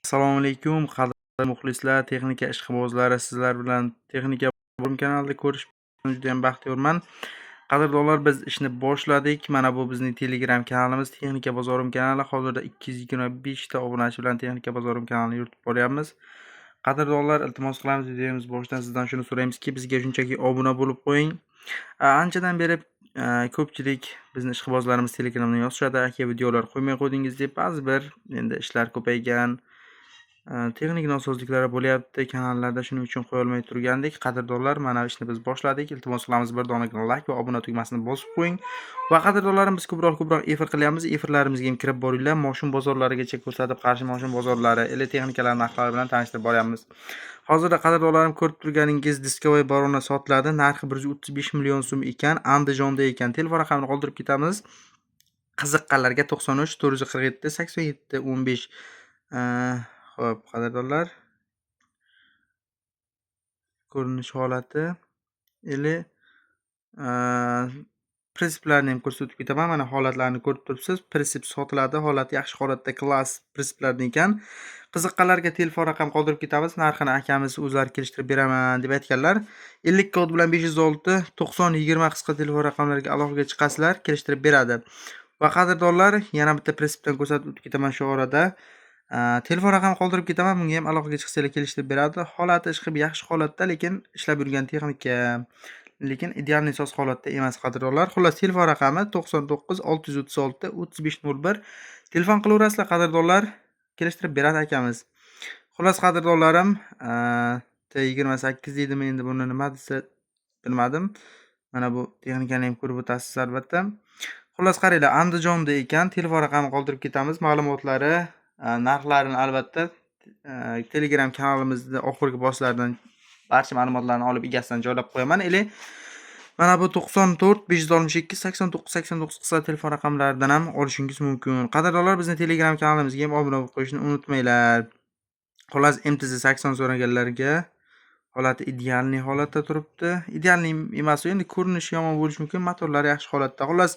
Assalomu alaykum, qadrli muxlislar, texnika ishqibozlari, sizlar bilan Texnika Bozorim kanalida ko'rishib juda ham baxtiyorman. Qadrdonlar, biz ishni boshladik. Mana bu bizning Telegram kanalimiz, Texnika Bozorim kanali. Hozirda 225 ta obunachi bilan Texnika Bozorim kanalini yuritib boryapmiz. Qadrdonlar, iltimos qilamiz, videomiz boshidan sizdan shuni so'raymizki, bizga shunchaki obuna bo'lib qo'ying. Anchadan beri ko'pchilik bizni ishqibozlarimiz Telegramdan yozishadi, aka videolar qo'ymay qo'ydingiz deb. Ba'zi bir endi ishlar ko'paygan, texnik nosozliklar bo'lyapti kanallarda, shuning uchun qo'yolmay turgandik. Qadrdonlar, mana ishni biz boshladik. Iltimos qilamiz, bir donagina like va obuna tugmasini bosib qo'ying. Va qadrdonlarim, biz ko'proq efir qilyapmiz. Efirlarimizga ham kirib boringlar. Moshin bozorlarigacha ko'rsatib, qarshi moshin bozorlari, texnikalar narxlari bilan tanishtirib boryapmiz. Hozirda qadrdonlarim, ko'rib turganingiz Discovery Barona sotiladi. Narxi 135 million so'm ekan, Andijonda ekan. Telefon raqamini qoldirib ketamiz. Qiziqqanlarga 93 447 87 15. Xo'p, qadrdonlar. Ko'rinish holati или prinsiplarni ham ko'rsatib ketaman. Mana holatlarni ko'rib turibsiz. Prinsip sotiladi. Holati yaxshi holatda, klass prinsiplardan ekan. Qiziqqanlarga telefon raqam qoldirib ketamiz. Narxini akamiz o'zlari kelishtirib beraman deb aytganlar. 50 kod bilan 506 90 20 qisqa telefon raqamlariga aloqaga chiqasizlar, kelishtirib beradi. Va qadrdonlar, yana bitta prinsipdan ko'rsatib o'tib ketaman shu orada. Telefon raqami qoldirib ketaman. Bunga ham aloqaga chiqsanglar kelishtirib beradi. Holati ishqib yaxshi holatda, lekin ishlab yurgan texnika, lekin идеальный soz holatda emas qadrdonlar. Xullas, telefon raqami 99 636 35 01. Telefon qilaverasizlar qadrdonlar, kelishtirib beradi akamiz. Xullas qadrdonlarim, T28 deydimi endi buni nima desa bilmadim. Mana bu texnikani ham ko'rib o'tasiz albatta. Xullas qaranglar, Andijonda ekan, telefon raqami qoldirib ketamiz. Ma'lumotlari, narxlarini albatta Telegram kanalimizda oxirgi postlardan barcha ma'lumotlarni olib egasidan joylab qo'yaman. Или mana bu 94 562 89 89 qisqa telefon raqamlaridan ham olishingiz mumkin. Qadrdonlar, bizni Telegram kanalimizga ham obuna bo'lib qo'yishni unutmanglar. Xullas, MTZ 80 so'raganlarga holati идеальный holatda turibdi. Идеальный emas, endi ko'rinishi yomon bo'lishi mumkin, motorlari yaxshi holatda. Xullas,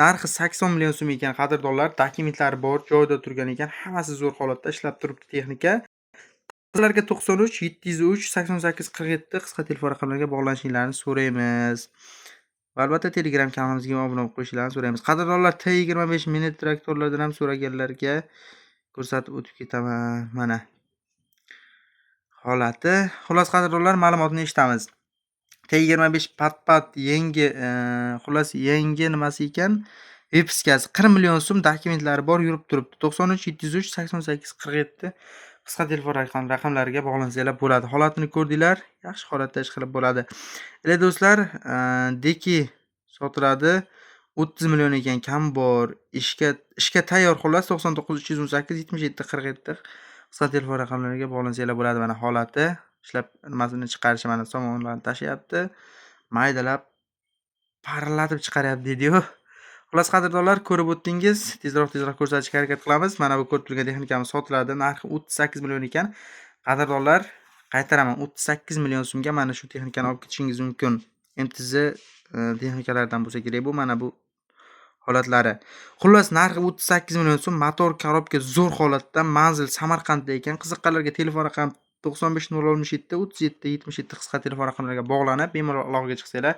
narxi 80 million so'm ekan qadrdonlar, dokumentlari bor, joyida turgan ekan, hammasi zo'r holatda ishlab turibdi texnika. Sizlarga 93 703 88 47 qisqa telefon raqamlariga bog'lanishinglarni so'raymiz. Va albatta Telegram kanalimizga ham obuna bo'lib qo'yishingizni so'raymiz. Qadrdonlar, T25 mini traktorlardan ham so'raganlarga ko'rsatib o'tib ketaman. Mana holati. Xullas qadrdonlar, ma'lumotni eshitamiz. T25 pat-pat yangi, xullas yangi nimasi ekan? Выписка si 40 million so'm, dokumentlari bor, yurib turibdi. 93 703 88 47 qisqa telefon raqamlariga bog'lansanglar bo'ladi. Holatini ko'rdinglar, yaxshi holatda ish qilib bo'ladi. Ila do'stlar, Deki sotiladi. 30 million ekan, kam bor. Ishga tayyor xullas 99 318 77 47 qisqa telefon raqamlariga bog'lansanglar bo'ladi. Mana holati, ishlab nimasini chiqarishi, mana somonlarni tashlayapti. Maydalab parlatib chiqaryapti deydi-yu. Xullas qadrdonlar, ko'rib o'tdingiz. Tezroq ko'rsatishga harakat qilamiz. Mana bu ko'rib turgan texnikamiz sotiladi. Narxi 38 million ekan. Qadrdonlar, qaytaraman, 38 million so'mga mana shu texnikani olib ketishingiz mumkin. MTZ texnikalardan bo'lsa kerak bu, mana bu holatlari. Xullas, narxi 38 million so'm, motor, korobka zo'r holatda, manzil Samarqandda ekan. Qiziqqanlarga telefon raqami 95 067 37 77 qisqa telefon raqamlariga bog'lanib, bemalol aloqaga chiqsanglar,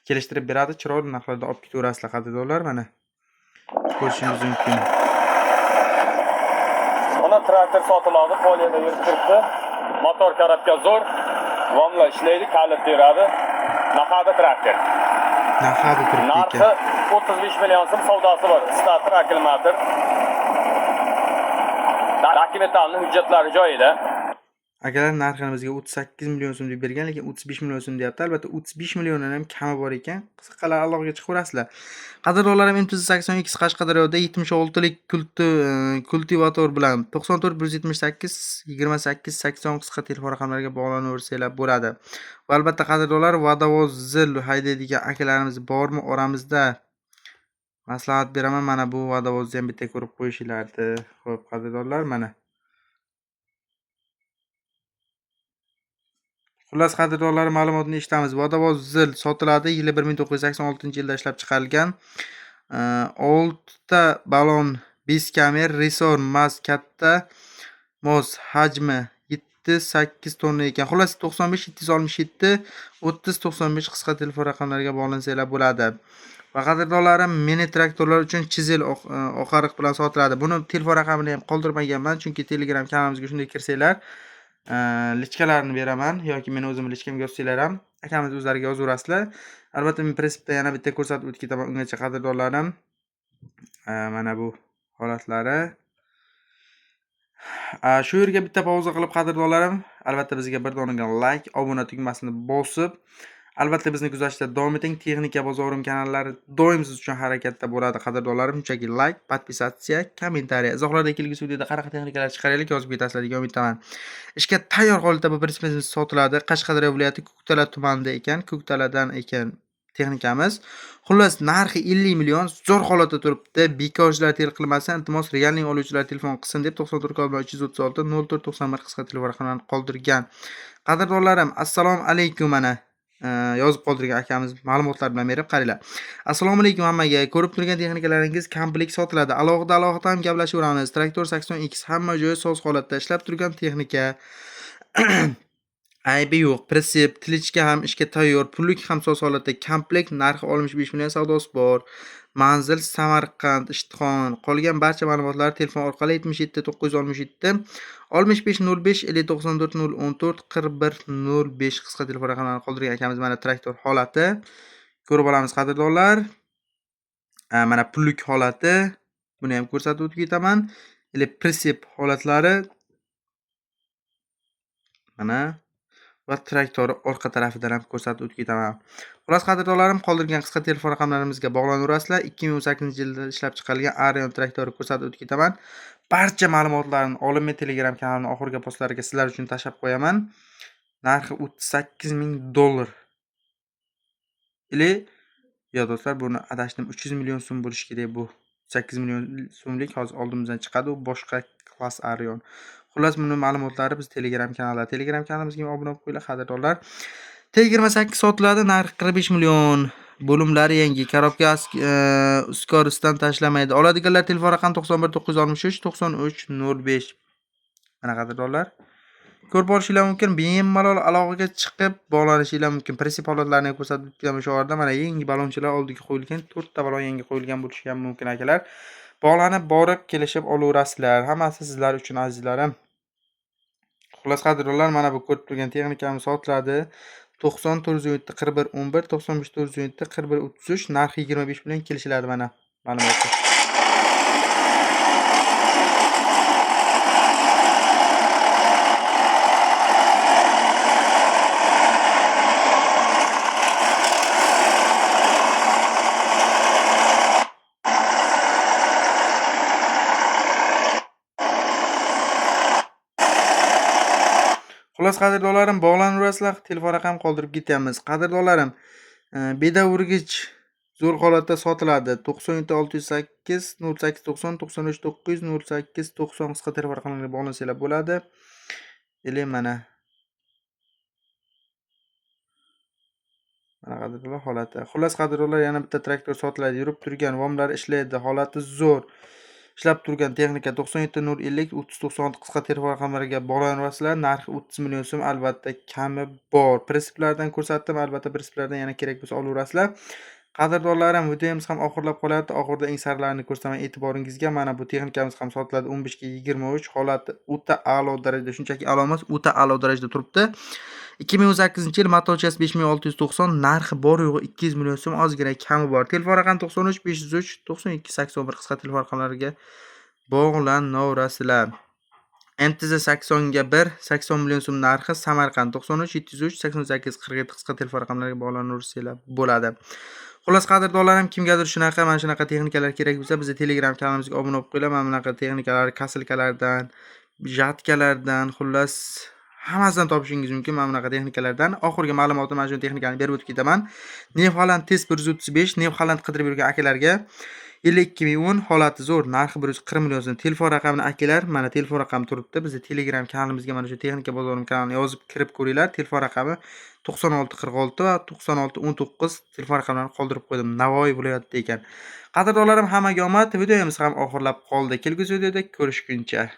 kelishtirib beradi. Chiroyli narxlarda olib ketaverasizlar qadrdonlar, mana. Ko'rishingiz mumkin. Mana traktor sotiladi, поле da yurib turibdi. Motor, korobka zo'r. Vomla ishlaydi, kalit beradi. Nahadi traktor. Nahadi turibdi Narxi ekan. 35 million so'm, savdosi bor. Starter, akkumulyator. Документальный hujjatlari joyida. Akalar narxini bizga 38 million so'm deb bergan, lekin 35 million so'm deyapti. Albatta 35 milliondan ham kami bor ekan. Qiziqqanlar aloqaga chiqaverasizlar. Qadrdonlarim, MTZ 82 Qashqadaryoda 76 lik kultivator bilan 94 178 28 80 qisqa telefon raqamlariga bog'lanaversanglar bo'ladi. Va albatta qadrdonlar, vodovoz zil haydaydigan akalarimiz bormi oramizda? Maslahat beraman, mana bu vodovozni ham bitta ko'rib qo'yishinglarni. Xo'p, qadrdonlar, mana. Xullas qadrdonlar, ma'lumotni eshitamiz. Vodovoz zil sotiladi. Yili 1986-yilda ishlab chiqarilgan. 6 ta balon, 5 kamer, resor, maz katta. Mos hajmi 7-8 tonna ekan. Xullas 95 767 30 95 qisqa telefon raqamlariga bog'lansanglar bo'ladi. Va qadrdonlarim, mini traktorlar uchun chizel oqariq bilan sotiladi. Buni telefon raqamini ham qoldirmaganman, chunki Telegram kanalimizga shunday kirsanglar, lichkalarini beraman yoki men o'zim lichkamga yozsanglar ham akamiz o'zlariga yozaverasizlar. Albatta men prinsipda yana bitta ko'rsatib o'tib ketaman ungacha qadrdonlarim. Mana bu holatlari. Shu yerga bitta pauza qilib qadrdonlarim, albatta bizga bir donagina like, obuna tugmasini bosib, albatta bizni kuzatishda davom eting. Texnika bozorim kanallari doim siz uchun harakatda bo'ladi qadrdonlarim. Shunchaki like, podpisatsiya, kommentariya, izohlarda kelgusi videoda qanaqa texnikalar chiqaraylik yozib ketasizlar degan umiddaman. Ishga tayyor holatda bu prinsipimiz sotiladi. Qashqadaryo viloyati Ko'ktala tumanida ekan, Ko'ktaladan ekan texnikamiz. Xullas narxi 50 million, zo'r holatda turibdi. Bekorchilar tel qilmasin, iltimos realning oluvchilar telefon qilsin deb 94 kod 336 04 91 qisqa telefon raqamlarini qoldirgan. Qadrdonlarim, assalomu alaykum. Mana yozib qoldirgan akamiz ma'lumotlar bilan berib qaranglar. Assalomu alaykum hammaga. Ko'rib turgan texnikalaringiz komplekt sotiladi. Alohida alohida ham gaplashaveramiz. Traktor 80X hamma joyi soz holatda ishlab turgan texnika. Aybi yo'q. Prisep, tilichka ham ishga tayyor, pullik ham soz holatda. Komplekt narxi 65 million, savdosi bor. Manzil Samarqand, Ishtixon. Qolgan barcha ma'lumotlar telefon orqali 77 967 65 05 94 014 41 05 qisqa telefon raqamlarini qoldirgan akamiz. Mana traktor holati. Ko'rib olamiz qadrdonlar. Mana pullik holati. Buni ham ko'rsatib o'tib ketaman. Ili prisep holatlari. Mana va traktori orqa tarafidan ham ko'rsatib o'tib ketaman. Xullas qadrdonlarim, qoldirgan qisqa telefon raqamlarimizga bog'lanaverasizlar. 2018-yilda ishlab chiqarilgan Arion traktori ko'rsatib o'tib ketaman. Barcha ma'lumotlarni olib men Telegram kanalimning oxirgi postlariga sizlar uchun tashlab qo'yaman. Narxi 38 ming dollar. Ili yo do'stlar, buni adashdim, 300 million so'm bo'lishi kerak bu. 8 million so'mlik hozir oldimizdan chiqadi, u boshqa klass Arion. Xullas buni ma'lumotlari biz Telegram kanalida. Telegram kanalimizga obuna bo'lib qo'yinglar qadrdonlar. T28 sotiladi, narxi 45 million. Bo'limlari yangi, korobka uskorisdan tashlamaydi. Oladiganlar telefon raqami 91 963 93 05. Mana qadrdonlar. Ko'rib olishinglar mumkin, bemalol aloqaga chiqib bog'lanishinglar mumkin. Prinsip holatlarini ko'rsatib o'tgan o'sha orada mana yangi balonchilar oldiga qo'yilgan, 4 ta balon yangi qo'yilgan bo'lishi ham mumkin akalar. Bog'lanib borib kelishib olaverasizlar. Hammasi sizlar uchun azizlarim. Xullas qadrdonlar, mana bu ko'rib turgan texnikamiz sotiladi. 90 407 41 11 95 407 41 33, narxi 25 bilan kelishiladi mana ma'lumotda. Xullas qadrdonlarim, bog'lanaverasizlar, telefon raqam qoldirib ketyapmiz. Qadrdonlarim, bedavurgich zo'r holatda sotiladi. 97 608 08 90 93 900 08 90 qisqa telefon raqamlariga bog'lansanglar bo'ladi. Ele mana. Mana qadrdonlar holati. Xullas qadrdonlar, yana bitta traktor sotiladi. Yurib turgan, vomlar ishlaydi, holati zo'r. Ishlab turgan texnika 97 050 30 96 qisqa telefon raqamlariga bog'lanaverasizlar. Narxi 30 million so'm, albatta kami bor. Prinsiplardan ko'rsatdim, albatta prinsiplardan yana kerak bo'lsa olaverasizlar. Qadrdonlarim, videomiz ham oxirlab qolyapti. Oxirida eng saralarini ko'rsataman e'tiboringizga. Mana bu texnikamiz ham sotiladi 15 ga 23, holati o'ta a'lo darajada, shunchaki a'lo emas, o'ta a'lo darajada turibdi. 2018-yil matochasi 5690, narxi bor yo'g'i 200 million so'm, ozgina kami bor. Telefon raqami 93 503 92 81 qisqa telefon raqamlariga bog'lanaverasizlar. MTZ 80 ga 1, 80 million so'm narxi, Samarqand 93 703 88 47 qisqa telefon raqamlariga bog'lanaversanglar bo'ladi. Xullas qadrdonlarim, kimgadir shunaqa mana shunaqa texnikalar kerak bo'lsa, bizni Telegram kanalimizga obuna bo'lib qo'yinglar. Mana bunaqa texnikalar, kasilkalardan, jatkalardan, xullas hammasidan topishingiz mumkin mana bunaqa texnikalardan. Oxirgi ma'lumotni mana shu texnikani berib o'tib ketaman. New Holland Test 135, New Holland qidirib yurgan akalarga 52010, holati zo'r, narxi 140 million so'm. Telefon raqamini akalar, mana telefon raqami turibdi. Bizni Telegram kanalimizga mana shu texnika bozorim kanalini yozib kirib ko'ringlar. Telefon raqami 96 46 va 96 19 telefon raqamlarini qoldirib qo'ydim. Navoiy viloyatida ekan. Qadrdonlarim, hammaga omad. Videomiz ham oxirlab qoldi. Kelgusi videoda ko'rishguncha.